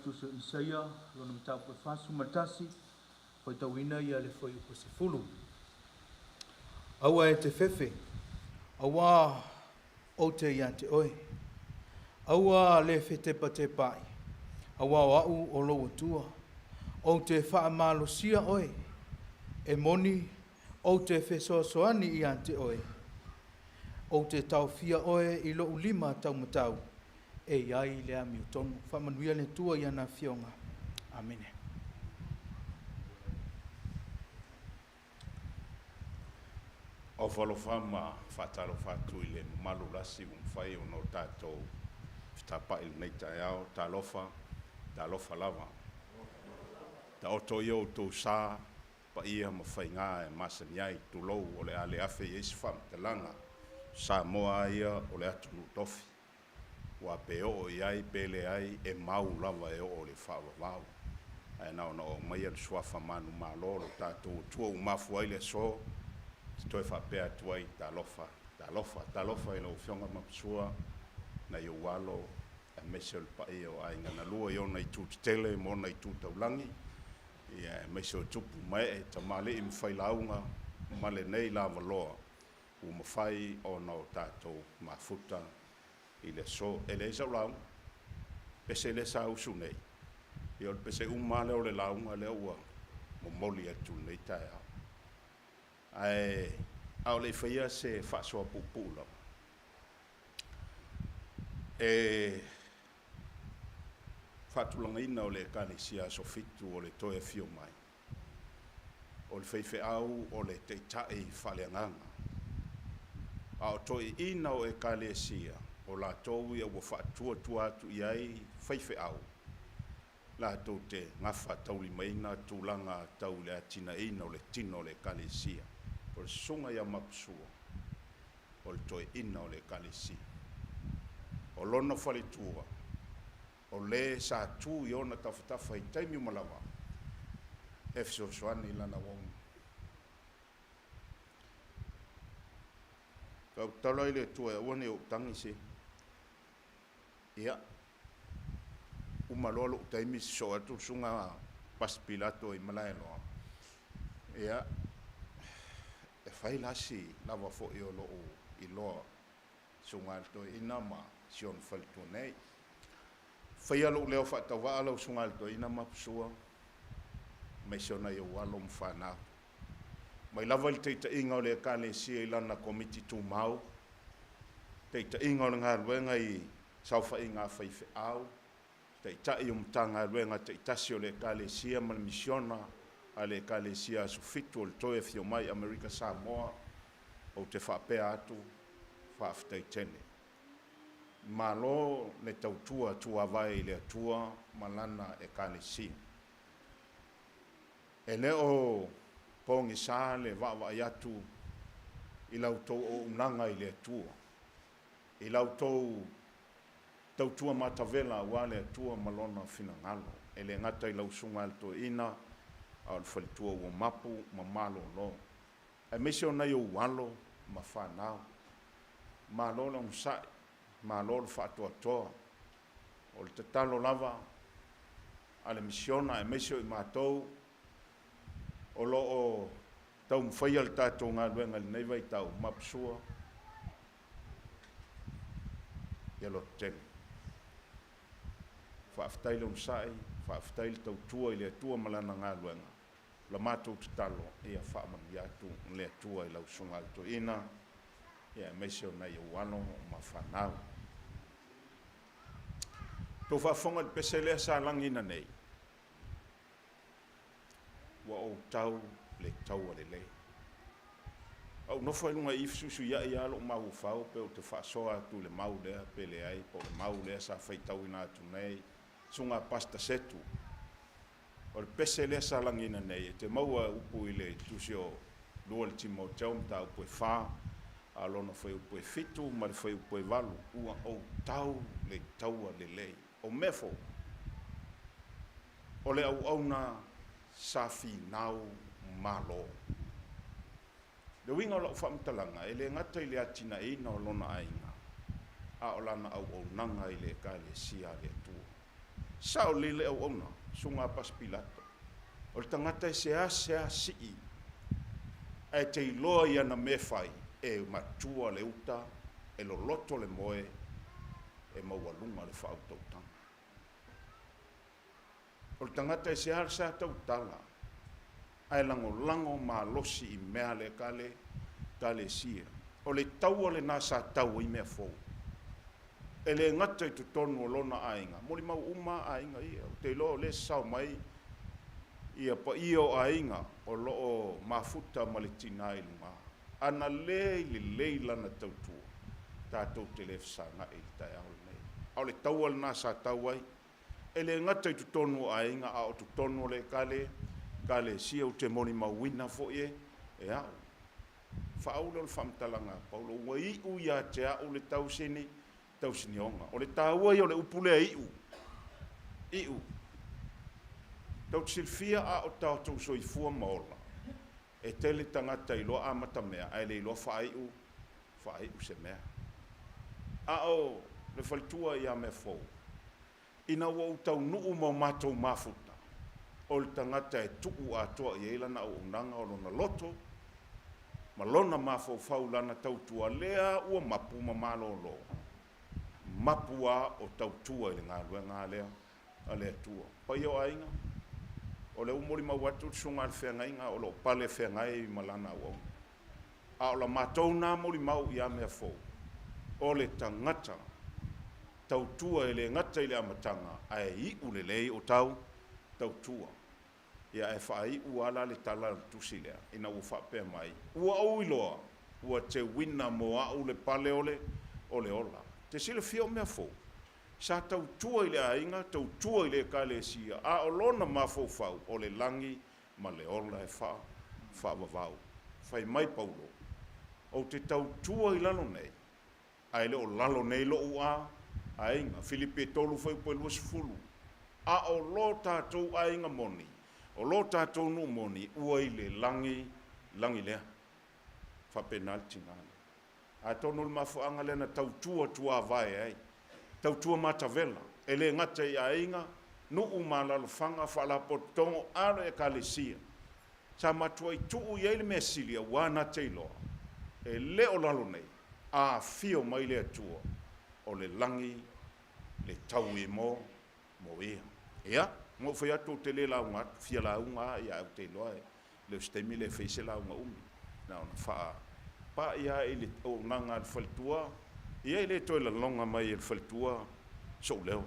Speaker 6: mai le Tusi o Isaia, lona mataupu e 41, faitauina ia le fuaiupu 10. Aua e te fefe, auā ou te ia te oe. Aua le fetepatepaai, auā o a'u o lou Atua. Ou te faamalosia oe, e moni ou te fesoasoani ia te oe. Ou te taofia oe i lou lima taumatau, e i ai le amiotonu. Faamanuia le Atua i ana afioga. Amene.
Speaker 7: Aufalofa ma faatalofa atu i le mamalu lasi ua mafai ona o tatou fetapa'i i lenei taeao. Talofa, talofa lava. Taoto ia outou sa, paia ma faigā e masani ai, tulou o le a le afe i ai se faamatalaga. O Samoa lava ia o le atunuu tofi, aua pe oo i ai pe leai, e mau lava e oo i le faavavau. Ae na ona ou aumaia le suafa manumalo o lo tatou Atua ua mafua ai le aso, te toe faapea atu ai, talofa, talofa, talofa i lau Afioga Mapusua, nai ou alo, aemaise o le paia o aiga na lua i ona itu tetele ma ona itu taulagi, aemaise o tupu ma ee, tamalii ma failauga, ma lenei lavaloa ua mafai ona o tatou mafuta i le aso. E leai sau lauga, pese lea sa usu nei, ia o le pese uma lava lea o le lauga lea ua momoli atu i lenei taeao. Ae a o le i faia se faasoa puupuu lava, e faatulagaina o le Ekalesia Aso Fitu o le toe afio mai, o le faifeau o le taitai faaleagaga, a o toeaiina o Ekalesia, o latou ia ua faatuatua atu i ai faifeau, latou te gafataulimaina tulaga tau i le atinaeina o le tino o le Ekalesia. O le susuga ia Mapusua, o le toeaina o le Ekalesia. O lona faletua, o le sa tu i ona tafatafa i taimi uma lava, e fesoasoani i lana auauna. Ou tatalo ai i le Atua e aua ne i ou tagi se. Ia, uma loa lou taimi sosoo atu le susuga Pasi Pilato i Malaeloa, ia, e fai la si lava foi o lou iloa susuga i le toeaina ma si ona faletua nei. Faia lou leo faatauvaa lau susuga i le toeaina Mapusua, aemaise o nai ou alo ma fanau. Mai lava i le taitaiga o le Ekalesia i lana komiti tumau, taitaiga o le galuega i saofaiga a faifeau, taitai o Matagaluega taitasi o le Ekalesia ma le misiona a le Ekalesia Aso Fitu o le Toe Afio Mai Amerika Samoa, ou te faapea atu, faafetai tele. Malo le tautua tuavae i le Atua ma Lana Ekalesia. E le o pogisa le vaavaai atu i la outou auaunaga i le Atua, i la outou tautua matavela aua le Atua ma Lona finagalo, e le gata i lau susuga i le toeaina, a o le faletua ua mapu ma malolo, aemaise o nai ou alo ma fanau. Malo le onosai, malo le faatoatoa. O le tatalo lava a le misiona aemaise o i matou o lo o taumafaia le tatou galuega i lenei vaitau, Mapusua, ia lototele. Faafetai le onosai, faafetai le tautua i le Atua ma Lana galuega. O la matou tatalo, ia faamanuia atu le Atua i lau susuga i le toeaina, aemaise o nai ou alo ma fanau. Tou faafofoga i le pese lea sa lagiina nei, ua ou tau le taua lelei. A ou nofo ai luga i i fesuisuiai lava lou mafaufau pe ou te faasoa atu i le mau lea pe leai, po o le mau lea sa faitauina atu nei, susuga Pastor Setu. O le pese lea sa lagiina nei, e te maua upu i le tusi o 2 le Timoteo mataupu e 4, a o lona fuaiupu e 7 ma le fuaiupu e 8, ua ou tau le taua lelei. O mea fou, o le auauna sa finau malo. Le uiga o lau faamatalaga, e le gata i le atinaeina o lona aiga, a o lana auaunaga i le Ekalesia a le Atua. Sao lelei le auauna, susuga a Pasi Pilato. O le tagata e seasea sii ae te iloa i ana mea e fai, e matua le uta, e loloto le moe, e maualuga le faautautaga. O le tagata e seasea tautala ae lagolago malosi i mea a le Ekalesia. O le taua lena sa tau ai mea fou. E le gata i totonu o lona aiga, molimau uma lava aiga ia. Ou te iloa o lea e sasao mai ia paia o aiga o lo o mafuta ma le tina i luga. Ana le i lelei lana tautua, tatou te le fesagai i le taeao lenei. A o le taua lena sa tau ai, e le gata i totonu o aiga, a o totonu o le Ekalesia. Ou te molimauina foi e au. Faaula o le faamatalaga a Paulo, ua iu ia te au le tausinioga. O le taua ia o le upu lea iu, iu. Tou te silafia a o tatou soifua ma ola, e tele tagata iloa amatamea ae le iloa faaiu, faaiu se mea. A o le faletua ia Meafou, ina ua ou taunuu ma o matou mafuta, o le tagata e tuu atoa i ai lana auaunaga o lona loto ma lona mafaufau lana tautua, lea ua mapu ma malolo, mapu lava o tautua i le galuega lea a le Atua. Paia o aiga, o lea ua molimau atu le susuga a le feagaiga o lo o pale feagai ma lana auauna. A o la matou na molimau ia Meafou, o le tagata tautua e le gata i le amataga, ae iu lelei o tautua. Ia ae faaiu lava la le tala o le tusi lea, ina ua faapea mai, ua ou iloa, ua teuina mo au le pale o le ola. Te silafia o Meafou, sa tautua i le aiga, tautua i le Ekalesia, a o lona mafaufau o le lagi ma le ola e faavavau. Fai mai Paulo, ou te tautua i lalo nei, ae le o lalo nei lou aiga. Filipi e 3 fuaiupu e 20. A o lo tatou aiga moni, o lo tatou nuu moni, ua i le lagi, lagi lea. Faapena le tina lea. Atonu o le mafuaaga lea na tautua tuavae ai, tautua matavela, e le gata i aiga, nuu ma alaalafaga, faalapotopotoga, a o le Ekalesia. Sa matuai tuu i ai le mea sili aua na te iloa, e le o lalo nei, a afio mai le Atua, o le lagi le taui mo ia. Ia, na ou fai atu ou te le lauga atu, fia lauga lava, ia ae ou te iloa e le o se taimi lea e fai se lauga umi. Na ona faapai lava i le auaunaga a le faletua, ia e le toe laloga mai e le faletua sou leo.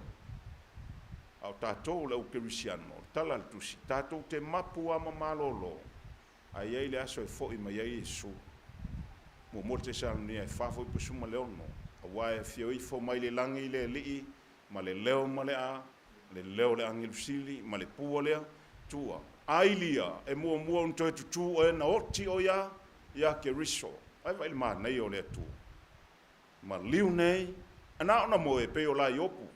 Speaker 7: A o tatou o le au kerisiano, o le tala a le tusi, tatou te mapu lava ma malolo, ae i ai le aso e foi mai ai Iesu. Muamua Tesalonia e 4 fuaiupu 16, aua e afio ifo mai le lagi le Alii ma le leo ma le a, le leo o le agelu sili ma le pua lea tua. A ilia e muamua ona toe tutū oe na oti o ia ia Keriso. Ai vaai le manaia o le Atua. Maliu nei, na ona moe pei o la Iopu.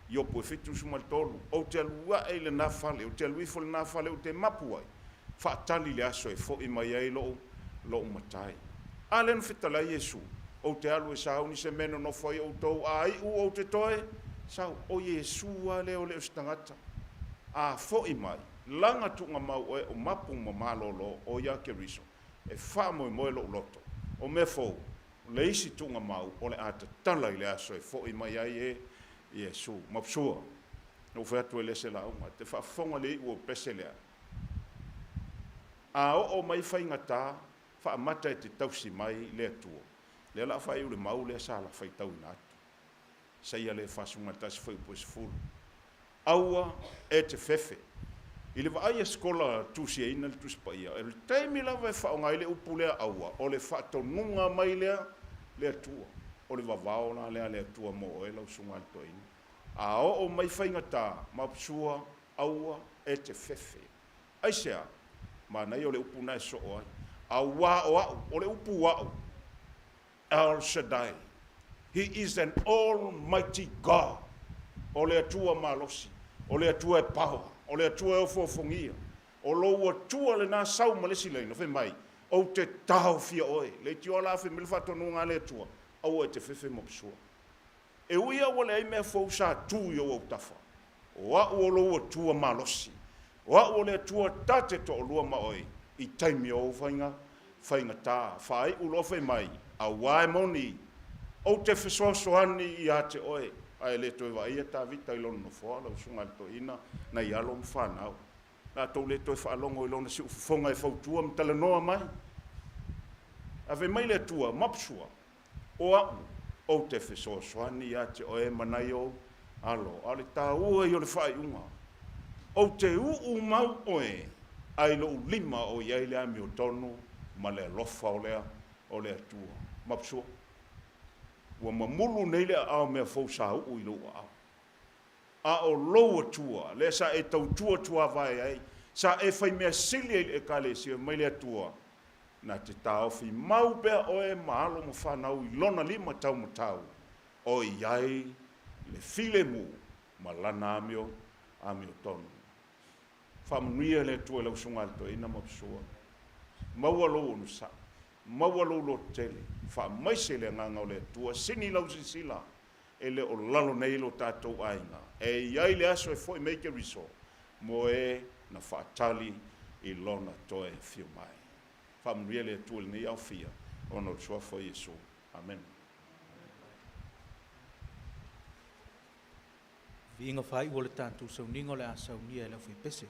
Speaker 7: Iopu e 73, ou te alu ae i lena fale, ou te alu ifo i lena fale ou te mapu ai, faatali le aso e foi mai ai lou matai. A lea na fetalai Iesu, ou te alu e sauni se mea e nonofo ai outou, a iu ou te toe sau. O Iesu lava lea o le o se tagata. A foi mai, laga tuugamau oe o mapu ma malolo o ia Keriso, e faamoemoe lou loto. O mea fou, le isi tuugamau o le a tatala i le aso e foi mai ai e Iesu. Mapsua, na ou fai atu e le se lauga, te faafofoga le iu o pese lea. A oo mai faigata, faamata e te tausi mai le Atua. Lea la faaiu le mau lea sa la faitauina atu. Saia le 41 fuaiupu e 10. Aua e te fefe. I le vaai a sekola tusiaina le Tusi Paia, o le taimi lava e faaaoga ai le upu lea aua, o le faatonuga mai lea le Atua. O le vavao la lea a le Atua mo oe lau susuga i le toeaina. A oo mai faigata, maopsua, aua e te fefe. Aisea? Manaia o le upu lena e soo ai. Auā o au, o le upu au, El Shaddai. He is an almighty God. O le Atua malosi, o le Atua e power, o le Atua e ofoofogia. O lou Atua lena sau ma le isi laina, fai mai, ou te taofia oe. Leitioa la fai mai le faatonuga a le Atua, aua e te fefe ma psua. E ui lava ua leai mea fou sa tu i ou autafa. O a'u o lou Atua malosi, o a'u o le Atua ta te to'alua ma oe i taimi o ou faiga faigatā. Faai'u loa fai mai, auā e moni, ou te fesoasoani iā te oe. Ae le toe vaaia Tavita i lona nofoa, lau susuga i le toeaina, nai alo ma fanau. Latou le toe faalogo i lona siufofoga e fautua ma talanoa mai. Ae fai mai le Atua, Mapsua, o a'u, ou te fesoasoani iā te oe ma nai ou alo. A o le tāua ia o le faaiuga, ou te uu mau oe ai lou lima o i ai le amiotonu ma le alofa o le o le Atua. Mapsua, ua mamulu nei le aao mea fou sa uu i lou aao. A o lou Atua, lea sa e tautua tuavae ai, sa e fai mea sili ai i le Ekalesia, mai le Atua, na te taofi mau pea oe ma alo ma fanau i lona lima taumatau, o i ai le filemu ma lana amio, amiotonu. Faamanuia le Atua i lau Susuga i le Toeaina ma Pesua. Maua lou onosai, maua lou lototele, faamaise le agaga o le Atua, sini lau silasila, e le o lalo nei lo tatou aiga. E i ai le aso e fo'i mai Keriso mo e na faatali i lona toe afio mai. Faamanuia le Atua i lenei aofia ona o le suafa o Iesu. Amene.
Speaker 6: Viiga faaiu o le tatou sauniga o le a saunia e le aufaipese.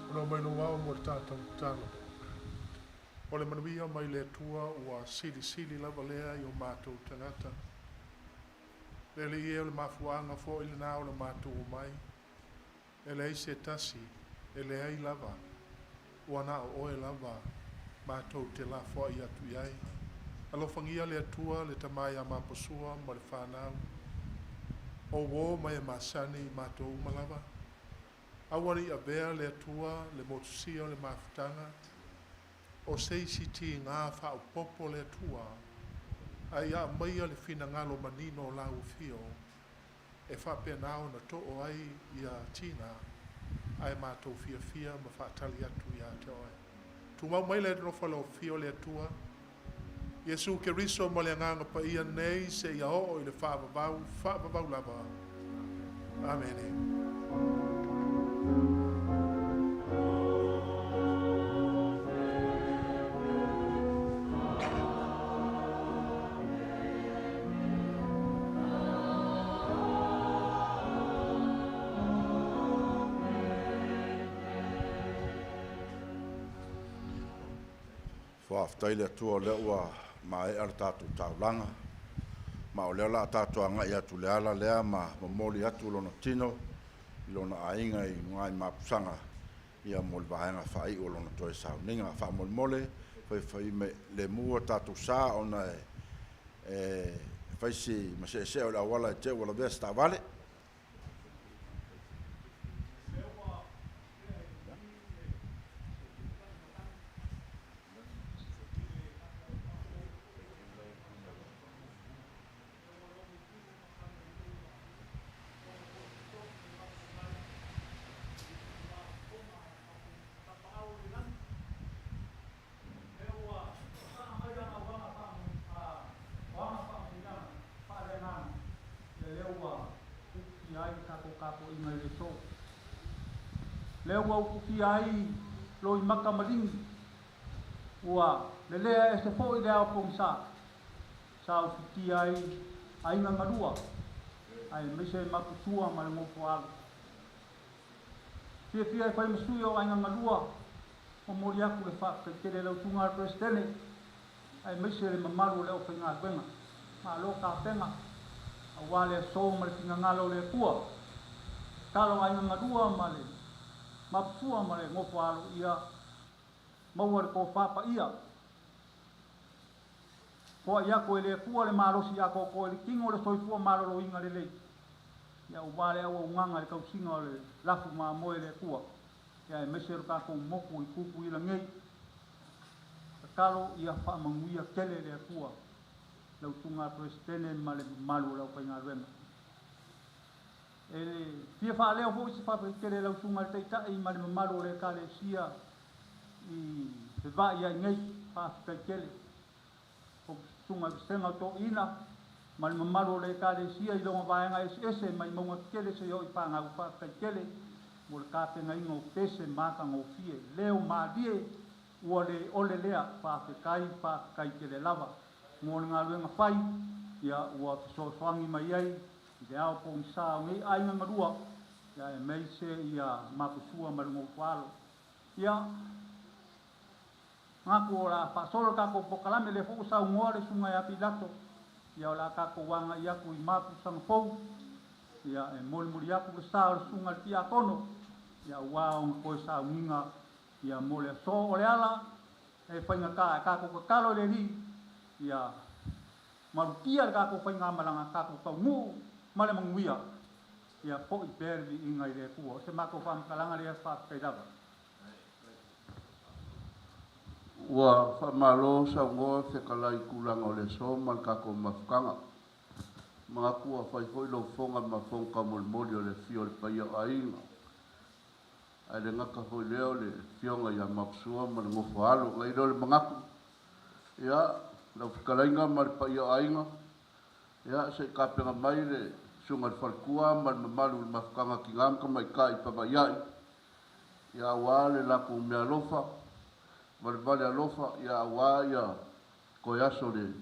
Speaker 8: Ona mai lou ao mo le tatou tatalo. O le manuia mai le Atua ua silisili lava lea i o matou tagata. Le Alii e, o le mafuaaga foi lena o le matou omai. E leai se tasi, e leai lava, ua na o oe lava matou te lafoai atu i ai. Alofagia le Atua le tama ia Maposua ma le fanau. O uō ma e masani i matou uma lava. Aua ne i avea le Atua le motusia o le mafutaga, o se isi tiga faaopoopo le Atua, ae ia aumaia le finagalo manino o lau afio, e faapena ona too ai ia tiga, ae matou fiafia ma faatali atu ia te oe. Tumau mai le alofa o lau afio le Atua, Iesu Keriso ma le Agaga Paia nei seia oo i le faavavau, faavavau lava. Amene.
Speaker 1: Faafetai le Atua o lea ua maea le tatou taulaga, ma o lea o le a tatou agai atu i le ala lea ma momoli atu lona tino i lona aiga i luga i Mapusaga ia mo le vaega faaiu o lona toe sauniga. Faamolemole, faifai lemu o tatou sa ona e fai si maseesee o le auala i te i ua lavea se taavale.
Speaker 9: Lea ua utufia ai loimata ma ligi, ua lelea ese foi le ao pogisa, sa ufitia ai aiga galua, aemaise Mapusua ma le nofo alo. Fiafia e fai ma sui o aiga galua, momoli atu le faafetai tele i lau susuga i le Peresetene, aemaise le mamalu o le aufaigaluega. Malo tapena, aua le aso ma le finagalo o le Atua. Tatalo aiga galua ma le Mapusua ma le nofo alo ia maua le tofa paia. Foai atu e le Atua le malosi atoatoa i le tino o le soifua maloloina lelei, ia aua le auaunaga i le tausiga o le lafu mamoe e le Atua, ia aemaise o le tatou motu i Tutuila nei. Tatalo ia faamanuia tele le Atua lau susuga Peresetene ma le mamalu o le aufaigaluega. E fia faaleo foi se faafetai tele i lau susuga i le Taitai ma le mamalu o le Ekalesia i fevaai ai nei. Faafetai tele. O susuga i vasega o toeaiina ma le mamalu o le Ekalesia i lona vaega eseese mai mauga tetele seia oo i Pagau. Faafetai tele mo le tapenaina o pese matagofie. Leo malie ua le ole lea. Faafetai, faafetai tele lava mo le galuega fai ia ua fesoasoani mai ai i le ao pogisa o nei aiga galua, ia aemaise ia Mapusua ma le nofo alo. Ia manatu o le a faasolo le tatou polokalame, lea foi ua saunoa le susuga ia Pilato, ia o le a tatou agai atu i Mapusaga fou, ia e molimoli atu le sa o le susuga i le Tiakono, ia aua ona toe sauniga ia mo le aso. O le ala e faigata e tatou tatalo i le Alii ia malutia le tatou faigamalaga, tatou taunuu ma le manuia, ia foi pea le viiga i le Atua. O se matou faamatalaga lea, faafetai lava.
Speaker 10: Ua faamalo saunoa fetalai i tulaga o le aso ma le tatou mafutaga. Manatu ua fai foi lou fofoga ma fofoga taumolimoli o le afio o le paia o aiga. Ae le gata foi lea o le afioga ia Mapusua ma le nofo a alo. Ona i ai lea o le manatu, ia, lau fetalaiga ma le paia o aiga, ia, se i tapena mai le susuga i le faletua ma le mamalu i le mafutaga tina ma tamaitai pavaiai, ia aua le latou meaalofa, valevale alofa, ia aua ia toe aso le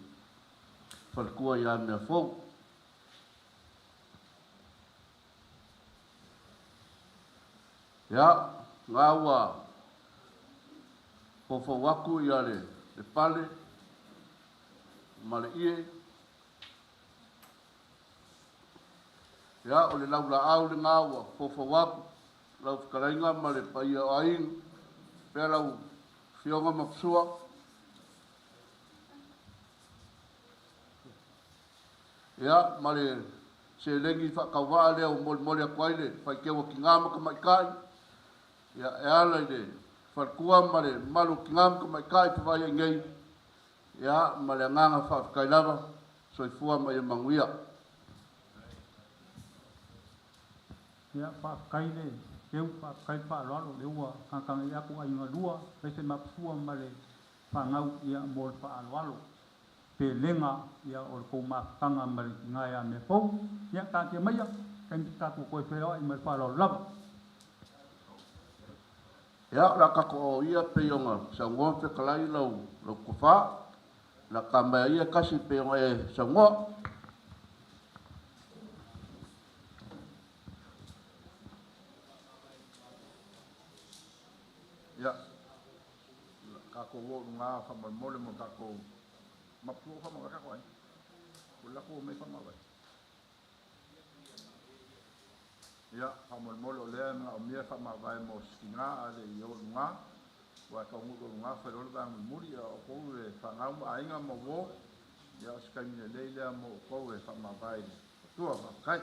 Speaker 10: faletua ia Meafou. Ia, ngā ua foufou aku ia le pale ma le ie. Ia, o le laulaau le ngā ua foufou aku, lau fetalaiga ma le paia o aiga, pea lau fioga ma fasua. Ia, ma le seleni faatauvaa lea ua molimoli atu ai le faiteu a tinā ma tamaitai. Ia, e ala i le faletua ma le mamalu o tinā ma tamaitai fevaai ai nei. Ia, ma le agaga faafetai lava, soifua ma ia manuia.
Speaker 9: Ia, faafetai le teu, faafetai le faaaloalo, lea ua tagatagai atu aiga lua, aemaise Mapusua ma le fanau ia mo le faaaloalo. Pelega ia o le tou mafutaga ma le tina ia Meafou. Ia, taatia maia, taimi tatou toe feiloai ma le faaaloalo lava.
Speaker 10: Ia, o le a tatou oo ia pei ona saunoa fetalai lau tofa. O le a ta maea ia tasi pei ona e saunoa.
Speaker 1: Ia, tatou oo i luga faamolemole mo tatou Mapusua faamavae tatou aiga. O le latou omai faamavae. Ia, faamolemole o lea e manaomia faamavae mo se tina a le i oo i luga. Ua e taunuu loa i luga fai loa le vaega mulimuli. Ia, o outou e fanau ma aiga ma uo. Ia, o se taimi lelei lea mo outou e faamavae i le Atua. Faafetai.